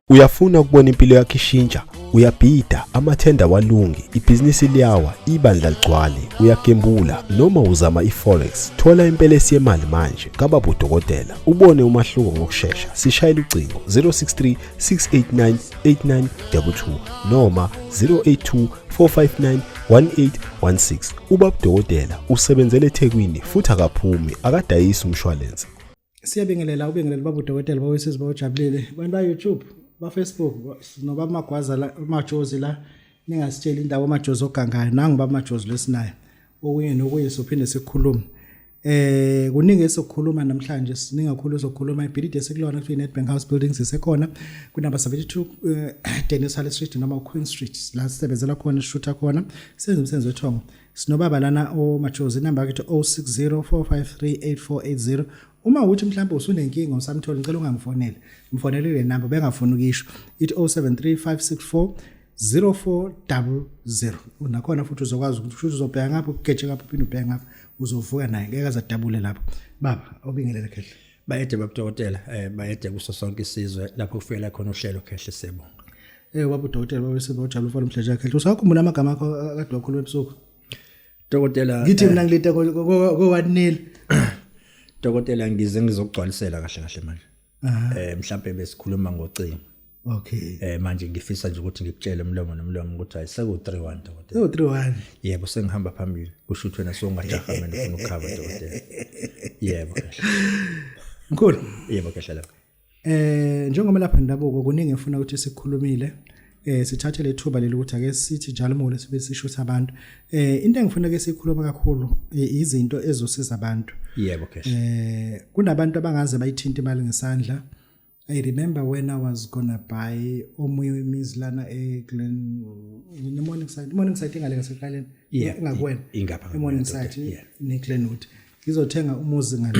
Uyafuna ukubona impilo yakho ishintsha? Uyabhida, amathenda awalungi, ibhizinisi liyawa, ibandla ligcwale, uyagembula noma uzama i-forex. Thola impelesi yemali manje kababa udokotela, ubone umahluko ngokushesha. Sishayela ucingo 063 689 8922 noma 082 459 1816. Ubaba udokotela usebenzele eThekwini futhi akaphumi, akadayisi umshwalense. Siyabingelela, ubingelela baba udokotela bawesizwe bawujabulile. Abantu ba YouTube, ba Facebook nobaba Magwaza la, uMajozi la, ningasitsheli indawo uMajozi ogangayo. Nangu baba Majozi lesinayo. Okunye nokunye sophinde sikhulume. Kuningi esokukhuluma namhlanje, siningi kakhulu esokukhuluma. Ibhilidi esikulona kuthiwa i-Nedbank House Building sisekhona kunamba 72 Dennis Hale Street noma Queen Street, la sisebenzela khona, sishutha khona, senza umsebenzi wethongo. Sinobaba lana oMajozi, inamba yakhe 0604538480. Uma ukuthi mhlawumbe usunenkinga usamthola, ngicela ungangifonele, mfonele le namba bengafuni ukisho, ithi 073564 0400. Unakhona futhi uzokwazi ukuthi futhi uzobheka ngapha, ugeje ngapha, uphinde ubheke ngapha, uzovuka naye, ngeke azadabule lapho. Baba, obingelele khehle. Bayede babudokotela, bayede kuso sonke isizwe lapho kufikela khona uhlelo khehle, siyabonga. Baba udokotela, baba siba ujabula ufana umhleje khehle. Usakhumbula amagama akho akade wakhuluma ebusuku? Dokotela, ngithi mina ngilite ko-1-0. Dokotela, ngize ngizokugcwalisela kahle kahle manje. Mhlambe besikhuluma ngocingo. Manje ngifisa nje ukuthi ngikutshele umlomo nomlomo ukuthi hayi, seku 3-1 dokotela. 3-1. Yebo, sengihamba phambili. Kusho ukuthi wena songajaha mina ufuna ukukhava dokotela. Yebo kahle. Mkhulu. Yebo kahle lapho. Njengoba lapha ndabuko kuningi ngifuna ukuthi sikhulumile. Sithathe lethuba leli ukuthi ake sithi njalo mole sibe sishutha abantu. Into engifuna ke sikhuluma kakhulu izinto ezosiza abantu. Yebo kahle. Kunabantu abangaze bayithinta imali ngesandla. I remember when I was gonna buy omunye imizi lana eGlen, ne Morningside, Morningside ingale ngaseqaleni. Ingakuwena. Ingapha. eMorningside neGlenwood. Ngizothenga umuzi ngale.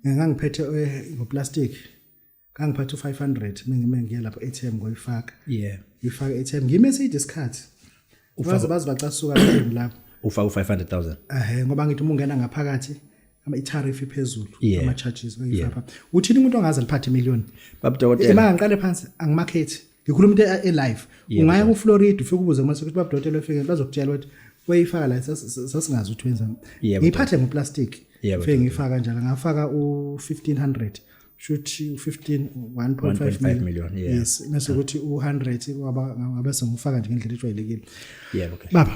Ngangiphethe ngoplastic. Ngangiphathe u500 mengime ngiya lapho ATM ngoyifaka. Ngifaka ATM ngime eside isikhathi. Baze bacasuka kimi lapho. Ufaka u500,000. Ngoba ngithi uma ungena ngaphakathi ama i-tariff iphezulu, ama charges ngifaka. Uthini umuntu ongaze aliphathe imillion? Babudokotela. Ima ngiqale phansi, angimarket. Ngikhuluma into e-live. Ungaya ku Florida ufike ubuze kuma ukuthi babudokotela efike bazokutshela ukuthi wayifaka la, sasingazi ukuthi wenzani. Ngiphathe ngoplastic. Ngifike ngifaka kanjalo, ngafaka u1500, shuthi u15 1.5 million. Yes, mase ukuthi u100 kwaba ngabe sengufaka nje ngendlela ejwayelekile. Yebo ke. Baba,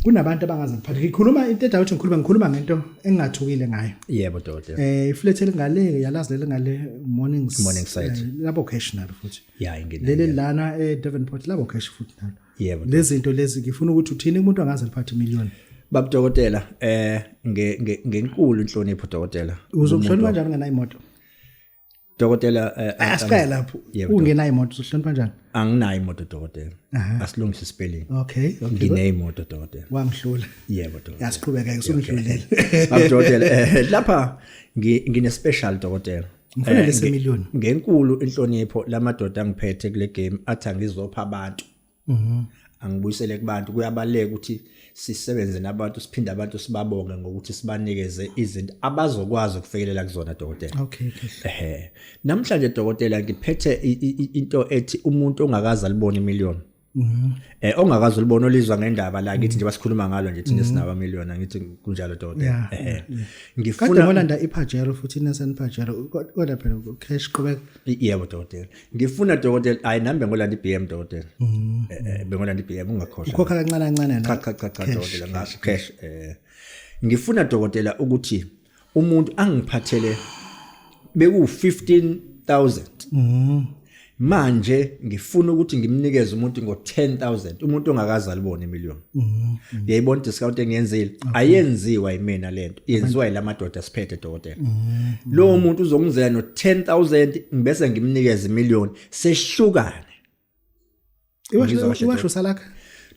kunabantu abangaze ngiphathe. Ngikhuluma into edawo ukuthi ngikhuluma ngento engingathukile ngayo. Yebo dokotela. Iflat elingale yalazi leli ngale Morning Morningside. Labo cash nalo futhi. Yeah, ingene. Leli lana eDevonport labo cash futhi nalo. Yebo. Lezi zinto lezi ngifuna ukuthi uthini umuntu angaze aliphathe million? Babudokotela, ngenkulu inhlonipho dokotela. Uzokuhlonipha kanjani ungenayo imoto? Dokotela, Asiqale lapho. Ungenayo imoto uzohlonipha kanjani? Anginayo imoto dokotela. Asilungise spelling. Okay. Ngineyimoto dokotela. Wangihlula. Yebo dokotela. Yasiqhubeka ke, usungidlulele. Babudokotela, lapha ngine special dokotela. Ngifuna lese million. Ngenkulu inhlonipho lamadoda angiphethe kule game athi angizopha abantu. Angibuyisele kubantu, kuyabaleka ukuthi sisebenze nabantu, siphinde abantu sibabonge ngokuthi sibanikeze izinto abazokwazi ukufikelela kuzona dokotela. Okay. Namhlanje dokotela ngiphethe into ethi umuntu ongakaze alibone imillion. Ongakaze ulibone, olizwa ngendaba la kithi nje basikhuluma ngalo nje thina sinaba million, angithi kunjalo dokotela? Kade Ngifuna ngolanda iPajero futhi, iNissan Pajero, kodwa phela cash, qhubeka. Yebo dokotela. Ngifuna dokotela, ayi nami bengolanda iBM dokotela. Bengolanda iBM, ungakhohlwa. Ukhokha kancane kancane la. Cha cha cha cha dokotela, nga cash. Ngifuna dokotela ukuthi umuntu angiphathele beku 15,000. Manje ngifuna ukuthi ngimnikeze umuntu ngo 10,000, umuntu ongakaze alibone imillion. Uyayibona discount engiyenzile? Ayenziwa yimina lento, yenziwa yilamadoda siphethe dokotela. Lo muntu uzongizela no 10,000 ngibese ngimnikeze imillion, sehlukane. Ngizwa kahle. Iwasho salakha.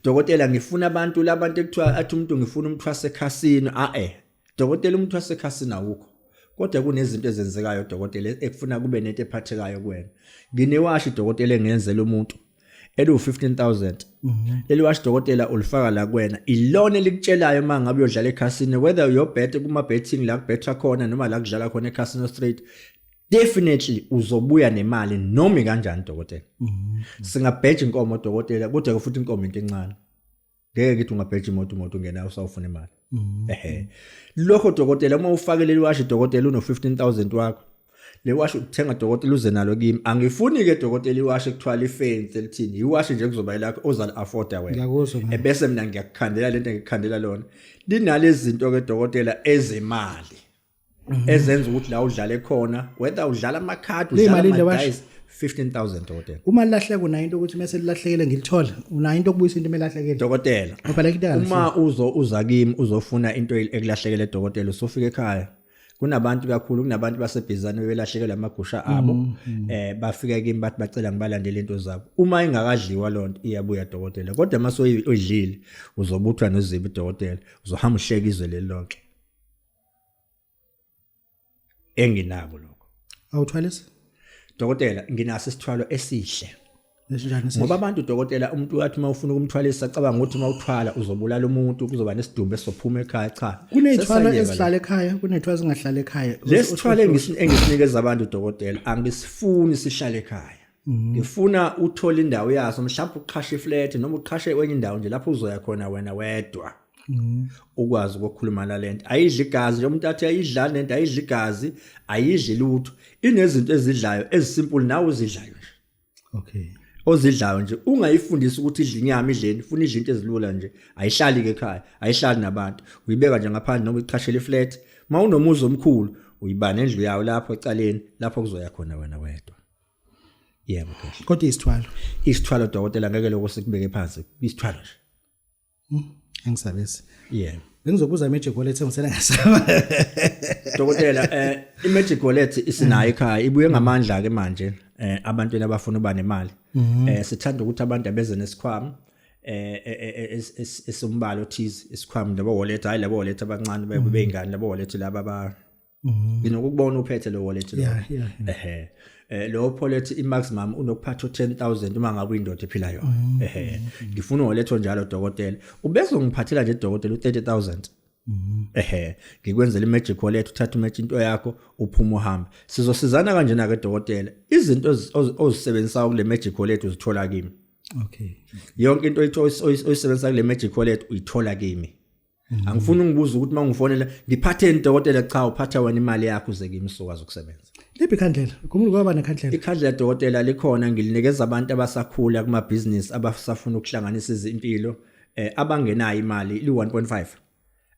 Dokotela, ngifuna abantu labantu ekuthiwa athi umuntu ngifuna umthwase ekhasini, a dokotela, umthwase ekhasini awukho. Kodwa kunezinto ezenzekayo dokotela ekufuna kube nento ephathekayo kuwena. Nginewashi dokotela engenzela umuntu elu 15,000. Leli washi dokotela ulifaka la kuwena, ilona elikutshelayo uma ngabe uyodlala ekhasini, whether uyobet kuma betting la kubetha khona noma la kudlala khona eCasino Street. Definitely uzobuya nemali noma kanjani dokotela. Singabheja inkomo dokotela, kodwa ke futhi inkomo into encane. Ngeke ngithi ungabheja imoto, imoto ungenayo usawufuna imali. Ehe, lokho dokotela, uma ufake leli washi dokotela, uno 15000 wakho, le washi uthenga dokotela, uze nalo kimi. Angifuni ke dokotela iwashi ekuthiwa ifensi elithini, iwashi nje kuzoba ilakho ozali afforda wena. Ngiyakuzwa, man. Ebese mina ngiyakukhandela lento engikukhandela lona, linalezi zinto ke dokotela ezemali ezenza ukuthi la udlale khona, whether udlala amakhadi, udlala Liyimalini le washi? ama-dice. 15000 dokotela. Uma lilahleka, unayo into ukuthi mase lilahlekile ngilithole? Unayo into okubuyisa into emelahlekile? Dokotela, Ngoba like into engalahleki. Uma uzo uza kimi uzofuna into ekulahlekele dokotela, usufika ekhaya kunabantu kakhulu, kunabantu basebhizane bebelahlekelwa amagusha abo, bafika kimi bathi bacela ngibalandele into zabo. Uma ingakadliwa lonto iyabuya dokotela, kodwa mase uyidlile uzobuthwa nozibi dokotela, uzohamba uhleka izwe leli lonke enginako lokho. Awuthwalisi? Dokotela, nginaso isithwalo esihle. Esinjani? Ngoba abantu dokotela, umuntu wathi uma ufuna ukumthwalisa cabanga ukuthi uma uthwala uzobulala umuntu, kuzoba nesidumbu esizophuma ekhaya. Cha. Kuney'thwalo Sesayeka. ezihlala ekhaya, kuney'thwalo ezingahlala ekhaya. Lesithwalo engisinikeza abantu dokotela, angisifuni sihlale ekhaya. Ngifuna uthole indawo yaso, mhlawumbe uqhashe iflat noma uqhashe kwenye indawo nje lapho uzoya khona wena wedwa, ukwazi ukukhuluma nalento. Ayidli igazi nje, umuntu athi ayidlani lento, ayidli igazi, ayidli lutho, inezinto ezidlayo ezisimple nawe uzidlayo nje. Ozidlayo nje, ungayifundisi ukuthi idle inyama, idleni, funa idle into ezilula nje. Ayihlali ke ekhaya, ayihlali nabantu, uyibeka nje ngaphandle noma uyiqhashele iflat. Uma unomuzi omkhulu uyiba nendlu yawo lapho ecaleni lapho kuzoya khona wena wedwa. Yebo kahle. Kodwa isithwalo? Isithwalo dokotela, ngeke lokho sikubeke phansi, isithwalo nje. Angisabesi. Yebo. Bengizobuza i-magic wallet, engisele ngasaba. Dokotela, i-magic wallet isinayo ekhaya, ibuye ngamandla ke manje. Abantwini abafuna uba nemali, sithanda ukuthi abantu abeze nesikhwama esombalo othize, isikhwama labo wallet, hayi labo wallet abancane beyingane, labo wallet laba ba nginokubona uphethe lo wallet lo. Yeah. Ehe, lo wallet i maximum unokuphatha 10000 uma ngabe uyindoda ephilayo. Ehe, ngifuna wallet onjalo dokotela, ubese ungiphathela nje dokotela u30000. Ehe, ngikwenzela i-magic wallet, uthatha imatch into yakho, uphuma uhambe. Sizosizana kanjena ke dokotela, izinto ozisebenzisayo kule magic wallet uzithola kimi. Yonke into oyisebenzisa kule magic wallet uyithola kimi. Angifuni ungibuza ukuthi mangifonela ngiphatheni dokotela. Cha, uphatha wena imali yakho uze kimi, sizokwazi ukusebenza. Liphi ikhandlela? Khumbula kwaba nekhandlela. Ikhandlela dokotela likhona, ngilinikeza abantu abasakhula kumabhizinisi, abasafuna ukuhlanganisa izimpilo, abangenayo imali, li 1.5.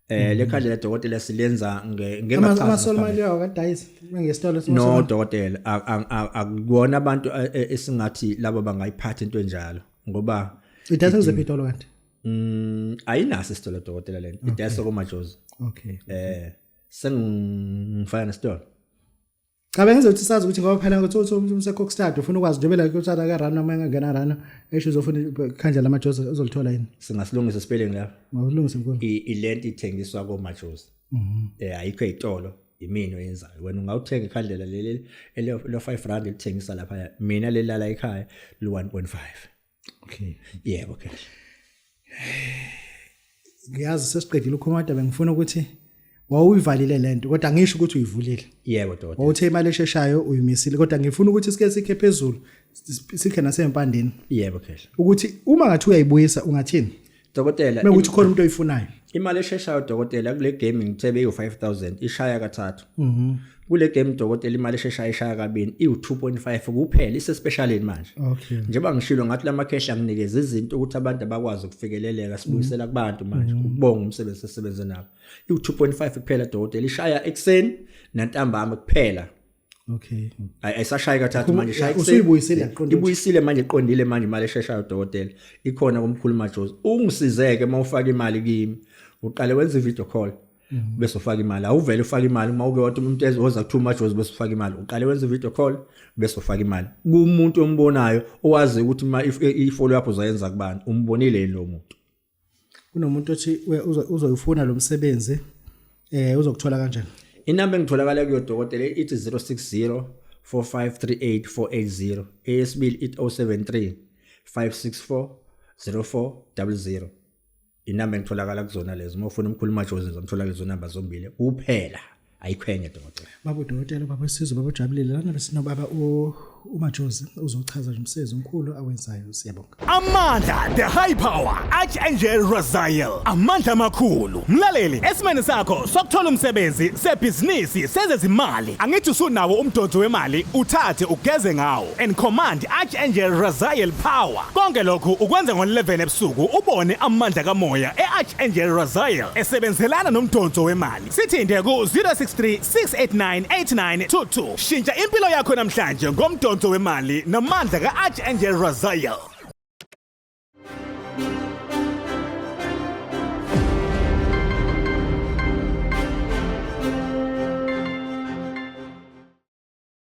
Le khandlela dokotela silenza ngengachaza. Amasol mali yawo kadayisi ngesitolo. No dokotela, akuwona abantu esingathi labo bangayiphatha into enjalo ngoba Idayisa kuziphi itolo kanti? Ayinaso isitolo dokotela lento, idayisa komajozi. Sengifana nesitolo. Cha, bengizothi ukuthi sazi ukuthi ngoba phela ukuthi uthi umuntu useKokstad ufuna ukwazi njengoba la kuthatha ka run noma engena run esho uzofuna ikhandlela lamajozi, uzolithola yini? Singasilungisa spelling lapha. Ngawulungisa mkhulu. Ilento ithengiswa komajozi. Ayikho ezitolo, imini oyenzayo. Wena ungawuthenga ikhandlela leli lo 5 rand elithengisa lapha, mina lelala ekhaya lo 1.5. Yebo ke. Ngiyazi sesiqedile ukukhuluma, kodwa bengifuna ukuthi wawuyivalile lento, kodwa ngisho ukuthi uyivulile. Yebo dokotela. Wawuthe imali esheshayo uyimisile, kodwa ngifuna ukuthi sike sikhe phezulu, sikhe nasempandeni. Yebo khehla. Ukuthi uma ngathi uyayibuyisa ungathini? Dokotela, mekuthi khona umuntu oyifunayo. Imali esheshayo dokotela kule game ngithe beyu 5000 ishaya kathathu. Kule game dokotela imali esheshayo ishaya kabini, iyu 2.5 kuphela, ise specialini manje. Njengoba ngishilo ngathi lamakhehla nginikeza izinto ukuthi abantu abakwazi ukufikeleleka, sibuyisela kubantu manje ukubonga umsebenzi esisebenze nabo. Iyu 2.5 kuphela dokotela, ishaya ekseni nantambama kuphela. Ayisashayi kathathu manje, ishaya ekuseni. Usuyibuyisile yaqonda ukuthi- Ibuyisile manje, iqondile manje imali esheshayo dokotela. Ikhona komkhulu Majozi. Ungisizeke uma ufaka imali kimi. Uqale wenza i-video call. Bese ufaka imali. Awuvele ufaka imali uma uke wathi umuntu ezoza kuthiwa uMajozi bese ufaka imali. Uqale wenza i-video call bese ufaka imali. Kumuntu ombonayo owazi ukuthi uma i-follow up uzoyenza kubani. Umbonile yini lo muntu? Kunomuntu othi uzoyifuna lo msebenzi, uzokuthola kanjani? Inamba engitholakala kuyo dokotela ithi 060 4538 480. Eyesibili ithi 073 564 0400. Inamba engitholakala kuzona lezo. Uma ufuna umkhulu Majozi uzomthola kulezo namba zombili kuphela. Ayikho enye, dokotela. Baba udokotela, baba wesizwe, baba ujabulile lana besinobaba uMajozi uzochaza nje umsebenzi omkhulu awenzayo. Siyabonga. Amandla, the high power, Archangel Raziel, amandla amakhulu. Mlaleli, esimeni sakho sokuthola umsebenzi, sebhizinisi, sezezimali, angithi usunawo umdonso wemali, uthathe ugeze ngawo and command Archangel Raziel power. Konke lokhu ukwenza ngo-11 ebusuku, ubone amandla kamoya e-Archangel Raziel esebenzelana nomdonso wemali. Sithinte ku-063 689 8922. Shintsha impilo yakho namhlanje ngomdonso wemali namandla ka-Archangel Raziel.